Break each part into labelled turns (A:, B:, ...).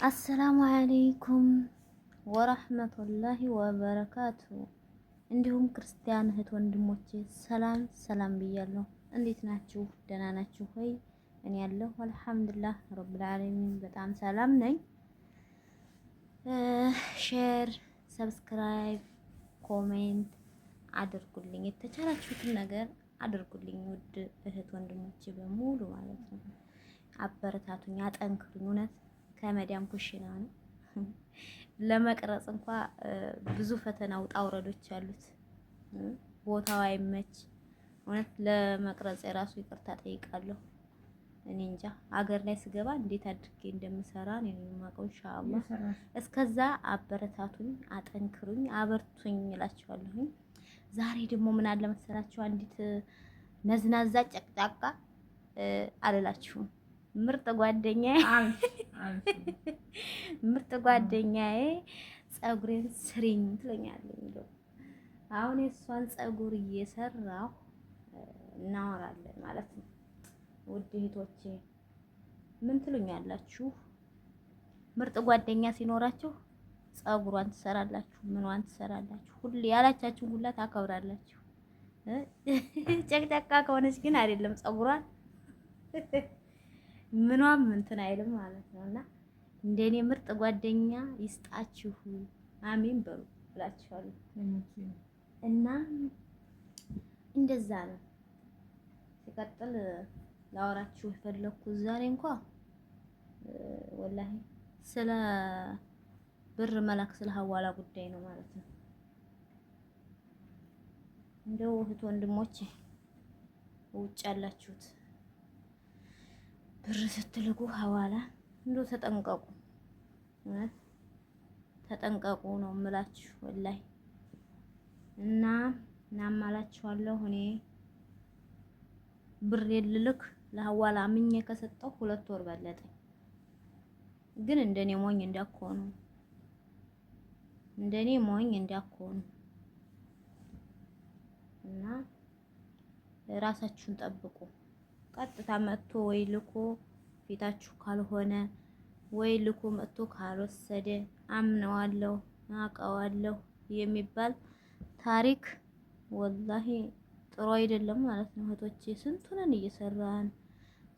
A: السلام عليكم ورحمة الله وبركاته። እንዲሁም ክርስቲያን እህት ወንድሞቼ ሰላም ሰላም ብያለሁ። እንዴት ናችሁ? ደህና ናችሁ ወይ? እኔ ያለሁ الحمد لله رب العالمين በጣም ሰላም ነኝ። Share፣ subscribe፣ comment አድርጉልኝ። የተቻላችሁትን ነገር አድርጉልኝ ውድ እህት ወንድሞቼ በሙሉ ማለት ነው። አበረታቱኝ፣ አጠንክሩኝ። እውነት ከመዲያም ኩሽና ነው ለመቅረጽ እንኳ ብዙ ፈተና ውጣ ውረዶች አሉት። ቦታው አይመች። እውነት ለመቅረጽ የራሱ ይቅርታ ጠይቃለሁ። እኔ እንጃ አገር ላይ ስገባ እንዴት አድርጌ እንደምሰራ እኔ ነው የማውቀው። ኢንሻአላህ እስከዛ አበረታቱኝ፣ አጠንክሩኝ፣ አበርቱኝ እላችኋለሁኝ። ዛሬ ደግሞ ምን አለ መሰላችሁ አንዲት ነዝናዛ ጨቅጫቃ አልላችሁም ምርጥ ጓደኛዬ ምርጥ ጓደኛዬ ፀጉሬን ስሪኝ ትለኛለች። እንደው አሁን የእሷን ፀጉር እየሰራሁ እናወራለን ማለት ነው። ውድ እህቶቼ ምን ትሉኛላችሁ? ምርጥ ጓደኛ ሲኖራችሁ ፀጉሯን ትሰራላችሁ፣ ምኗን ትሰራላችሁ፣ ሁሉ ያላቻችሁን ሁላ ታከብራላችሁ። ጨቅጫቃ ከሆነች ግን አይደለም ፀጉሯን ምኗም እንትን አይልም ማለት ነው። እና እንደኔ ምርጥ ጓደኛ ይስጣችሁ፣ አሜን በሉ ብላችኋለሁ። እና እንደዛ ነው። ሲቀጥል ላወራችሁ የፈለኩት ዛሬ እንኳ ወላሂ ስለ ብር መላክ ስለ ሀዋላ ጉዳይ ነው ማለት ነው። እንደው እህት ወንድሞቼ ውጭ ያላችሁት ብር ስትልኩ ሀዋላ እንደው ተጠንቀቁ፣ እውነት ተጠንቀቁ ነው የምላችሁ ወላሂ። እና እናማላችኋለሁ እኔ ብር ልልክ ለሀዋላ አምኜ ከሰጠው 2 ወር በለጠኝ። ግን እንደኔ ሞኝ እንዳትሆኑ፣ እንደኔ ሞኝ እንዳትሆኑ እና ራሳችሁን ጠብቁ። ቀጥታ መጥቶ ወይ ልኮ ፊታችሁ ካልሆነ ወይ ልኮ መጥቶ ካልወሰደ አምነዋለሁ አውቀዋለሁ የሚባል ታሪክ ወላሂ ጥሩ አይደለም ማለት ነው። እህቶቼ ስንቱነን እየሰራን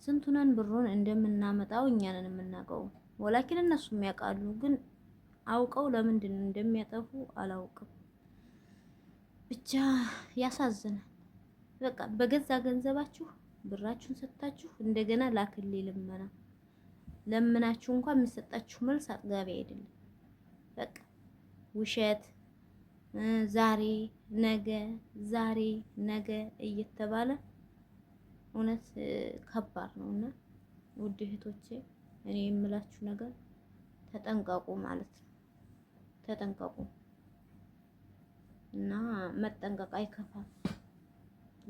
A: ስንቱነን ብሩን እንደምናመጣው እኛ ነን የምናውቀው። ወላኪን እነሱም ያውቃሉ፣ ግን አውቀው ለምንድን እንደሚያጠፉ አላውቅም። ብቻ ያሳዝናል። በቃ በገዛ ገንዘባችሁ ብራችሁን ሰጥታችሁ እንደገና ላክልኝ ልመና ለምናችሁ እንኳን የሚሰጣችሁ መልስ አጥጋቢ አይደለም። በቃ ውሸት ዛሬ ነገ ዛሬ ነገ እየተባለ እውነት ከባድ ነው። እና ውድ እህቶቼ እኔ የምላችሁ ነገር ተጠንቀቁ ማለት ነው። ተጠንቀቁ እና መጠንቀቅ አይከፋም።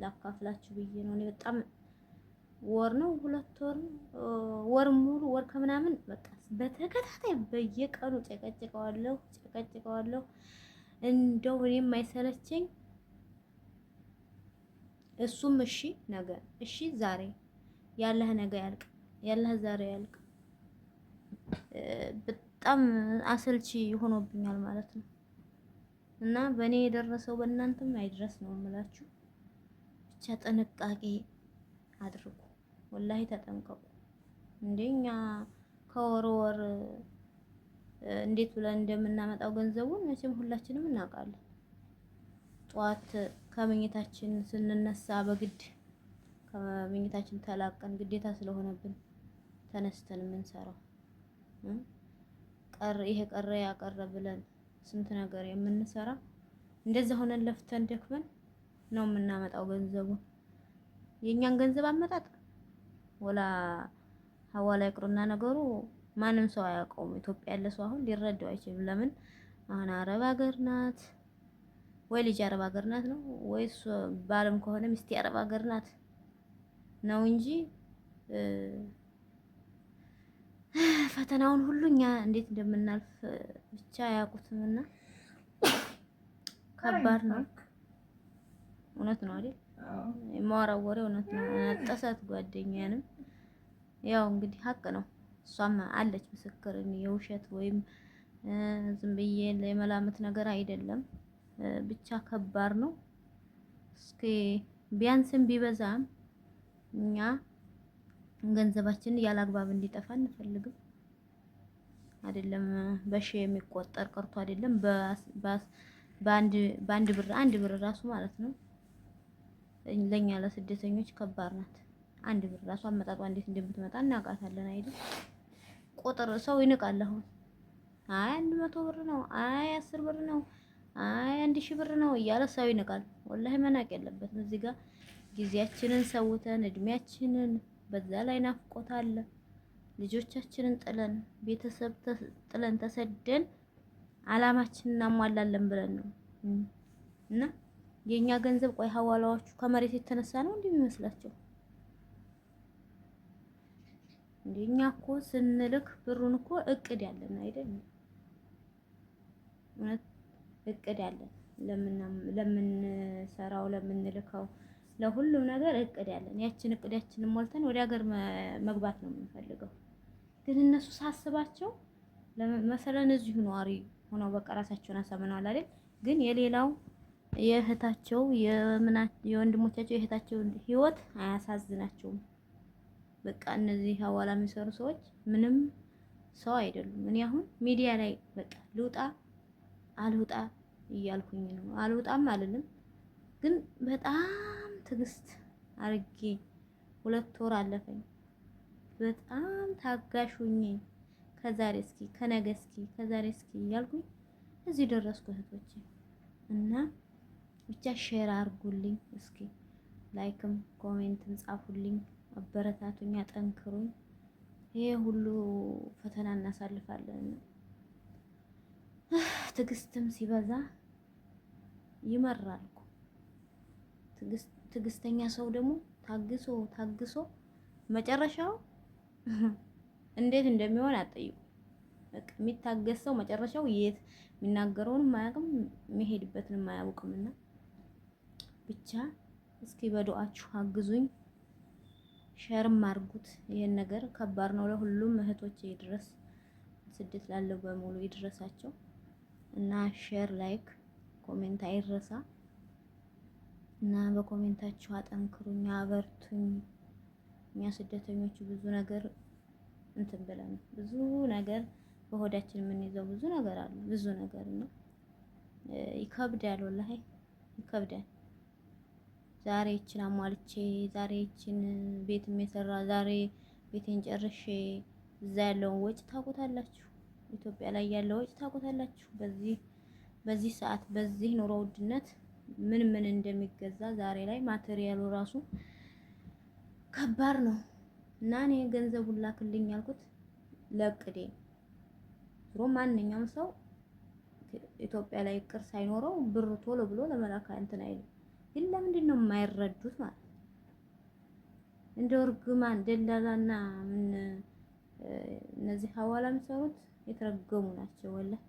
A: ላካፍላችሁ ብዬ ነው። እኔ በጣም ወር ነው 2 ወር ወር ሙሉ ወር ከምናምን በቃ በተከታታይ በየቀኑ ጨቀጭቀዋለሁ ጨቀጭቀዋለሁ። እንደው እኔም አይሰለቸኝ እሱም እሺ ነገ እሺ ዛሬ ያለህ ነገ ያልቅ ያለህ ዛሬ ያልቅ። በጣም አሰልቺ ሆኖብኛል ማለት ነው። እና በእኔ የደረሰው በእናንተም አይድረስ ነው የምላችሁ። ብቻ ጥንቃቄ አድርጉ። ወላሂ ተጠንቀቁ። እንደኛ ከወር ወር እንዴት ብለን እንደምናመጣው ገንዘቡን መቼም ሁላችንም እናውቃለን። ጠዋት ከመኝታችን ስንነሳ በግድ ከመኝታችን ተላቀን ግዴታ ስለሆነብን ተነስተን የምንሰራው ቀር ይሄ ቀረ ያቀረ ብለን ስንት ነገር የምንሰራ እንደዛ ሆነን ለፍተን ደክመን ነው የምናመጣው ገንዘቡን። የእኛን ገንዘብ አመጣጥ ወላ ሀዋላ ይቅርና ነገሩ ማንም ሰው አያውቀውም። ኢትዮጵያ ያለ ሰው አሁን ሊረዳው አይችልም። ለምን አሁን አረብ ሀገር ናት ወይ ልጅ አረብ ሀገር ናት ነው ወይ ባልም ከሆነ ሚስቴ አረብ ሀገር ናት ነው እንጂ ፈተናውን ሁሉ እኛ እንዴት እንደምናልፍ ብቻ አያውቁትምና ከባድ ነው። እውነት ነው አይደል? የማወራው ወሬ እውነት ነው። ጠሰት ጓደኛንም ያው እንግዲህ ሀቅ ነው። እሷም አለች ምስክር። የውሸት ወይም ዝም ብዬ የመላምት ነገር አይደለም። ብቻ ከባድ ነው። እስኪ ቢያንስም ቢበዛም እኛ ገንዘባችንን ያለ አግባብ እንዲጠፋ አንፈልግም። አይደለም በሺ የሚቆጠር ቀርቶ አይደለም በአንድ ብር አንድ ብር ራሱ ማለት ነው ለኛ ለስደተኞች ከባድ ናት። አንድ ብር ራሱ አመጣጧ እንዴት እንደምትመጣ እናውቃታለን አይደል? ቁጥር ሰው ይንቃል። አሁን አይ 100 ብር ነው፣ አይ 10 ብር ነው፣ አይ 1000 ብር ነው እያለ ሰው ይንቃል። ወላሂ መናቅ የለበትም። እዚህ ጋር ጊዜያችንን ሰውተን እድሜያችንን በዛ ላይ ናፍቆት አለ። ልጆቻችንን ጥለን ቤተሰብ ጥለን ተሰደን አላማችንን እናሟላለን ብለን ነው እና የኛ ገንዘብ ቆይ ሐዋላዎቹ ከመሬት የተነሳ ነው እንዴ የሚመስላቸው? እንዴ እኛ እኮ ስንልክ ብሩን እኮ እቅድ ያለን አይደል? እውነት እቅድ ያለን ለምንሰራው ለምንልከው ለሁሉም ነገር እቅድ ያለን ያችን እቅዳችንን ሞልተን ወደ ሀገር መግባት ነው የምንፈልገው። ግን እነሱ ሳስባቸው መሰለን እዚሁ ነዋሪ ሆነው በቃ ራሳቸውን አሳምነዋል አይደል? ግን የሌላው የእህታቸው የወንድሞቻቸው የእህታቸው ህይወት አያሳዝናቸውም። በቃ እነዚህ ሐዋላ የሚሰሩ ሰዎች ምንም ሰው አይደሉም። እኔ አሁን ሚዲያ ላይ በቃ ልውጣ አልውጣ እያልኩኝ ነው። አልውጣም አልልም፣ ግን በጣም ትዕግስት አርጌ 2 ወር አለፈኝ። በጣም ታጋሽ ሁኜ ከዛሬ እስኪ ከነገ እስኪ ከዛሬ እስኪ እያልኩኝ እዚህ ደረስኩ እህቶቼ። እና ብቻ share አርጉልኝ እስኪ like ም comment ም ጻፉልኝ፣ አበረታቱኝ፣ አጠንክሩኝ። ይሄ ሁሉ ፈተና እናሳልፋለን። ትዕግስትም ሲበዛ ይመራል እኮ። ትዕግስተኛ ሰው ደግሞ ታግሶ ታግሶ መጨረሻው እንዴት እንደሚሆን አትጠይቁ። በቃ የሚታገስ ሰው መጨረሻው የት የሚናገረውንም አያውቅም የሚሄድበትንም አያውቅምና ብቻ እስኪ በዱአችሁ አግዙኝ፣ share ም አድርጉት። ይሄን ነገር ከባድ ነው ለሁሉም እህቶቼ ይድረስ፣ ስደት ላለው በሙሉ ይድረሳቸው እና share፣ like፣ comment አይረሳ እና በ comment ኣችሁ አጠንክሩኝ፣ አበርቱኝ። እኛ ስደተኞቹ ብዙ ነገር እንትን ብለን ብዙ ነገር በሆዳችን የምንይዘው ብዙ ነገር አለ፣ ብዙ ነገር ነው። ይከብዳል፣ ወላሂ ይከብዳል። ዛሬ ይችን አሟልቼ ዛሬ ይችን ቤት የሰራ ዛሬ ቤቴን ጨርሼ እዛ ያለውን ወጪ ታውቁታላችሁ። ኢትዮጵያ ላይ ያለው ወጪ ታውቁታላችሁ። በዚህ ሰዓት በዚህ ኑሮ ውድነት ምን ምን እንደሚገዛ ዛሬ ላይ ማቴሪያሉ ራሱ ከባድ ነው እና እኔ ገንዘቡን ላክልኝ ያልኩት ለቅዴ ድሮ ማንኛውም ሰው ኢትዮጵያ ላይ እቅድ ሳይኖረው ብር ቶሎ ብሎ ለመላክ እንትን አይልም። ግን ለምንድን ነው የማይረዱት ማለት ነው? እንደ እርግማን ደላላና ምን እነዚህ ሐዋላ የሚሰሩት የተረገሙ ናቸው። ወላሂ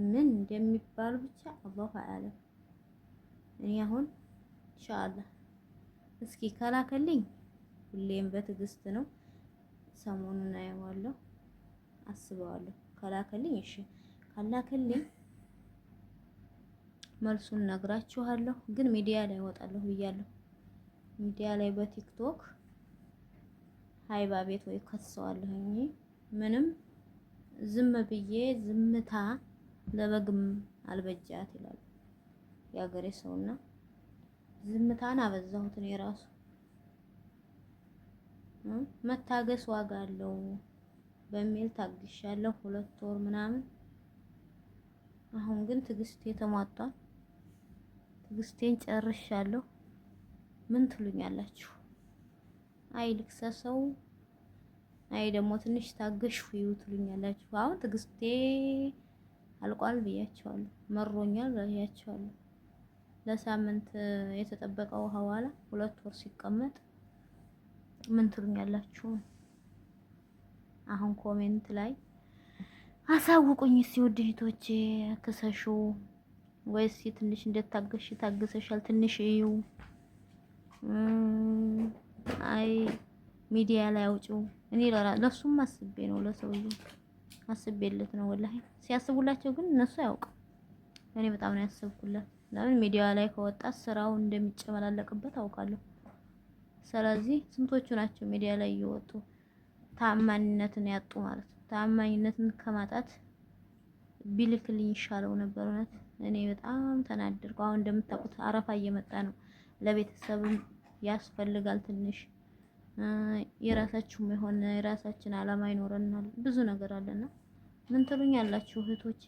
A: ምን እንደሚባሉ ብቻ አላሁ አለም። እኔ አሁን ኢንሻአላህ እስኪ ከላከልኝ ሁሌም በትዕግስት ነው። ሰሞኑን አየዋለሁ፣ አስበዋለሁ። ከላከልኝ እሺ፣ ካላከልኝ መልሱን ነግራችኋለሁ። ግን ሚዲያ ላይ እወጣለሁ ብያለሁ። ሚዲያ ላይ በቲክቶክ ሀይባ ቤት ወይ ከሰዋለሁኝ። ምንም ዝም ብዬ ዝምታ ለበግም አልበጃት ይላሉ የሀገሬ ሰውና ዝምታን አበዛሁት እኔ ራሱ መታገስ ዋጋ አለው በሚል ታግሻለሁ 2 ወር ምናምን። አሁን ግን ትዕግስቴ ተሟጧል። ትዕግስቴን ጨርሻለሁ። ምን ትሉኛላችሁ? አይ ልክሰሰው፣ አይ ደግሞ ትንሽ ታገሽ ሁዩ ትሉኛላችሁ። አሁን ትዕግስቴ አልቋል ብያቸዋለሁ። መሮኛል ብያቸዋለሁ። ለሳምንት የተጠበቀው ሐዋላ 2 ወር ሲቀመጥ ምን ትሉኛላችሁ? አሁን comment ላይ አሳውቁኝ እስቲ ውድ እህቶቼ፣ ክሰሹ ወይስ ትንሽ እንደታገሽ ታግሰሻል ትንሽ እዩ፣ አይ ሚዲያ ላይ አውጪው እኔ ለሱም አስቤ ነው፣ ለሰውዬው አስቤለት ነው። ወላሂ ሲያስቡላቸው ግን እነሱ አያውቅም። እኔ በጣም ነው ያሰብኩለት። ለምን ሚዲያ ላይ ከወጣ ስራው እንደሚጨመላለቅበት አውቃለሁ። ስለዚህ ስንቶቹ ናቸው ሚዲያ ላይ እየወጡ ታማኝነትን ያጡ ማለት ነው። ታማኝነትን ከማጣት ቢልክልኝ ይሻለው ነበር። እውነት እኔ በጣም ተናደድኩ። አሁን እንደምታውቁት አረፋ እየመጣ ነው። ለቤተሰብም ያስፈልጋል ትንሽ የራሳችሁም የሆነ የራሳችን አላማ ይኖረናል። ብዙ ነገር አለና ምን ትሉኝ ያላችሁ እህቶቼ?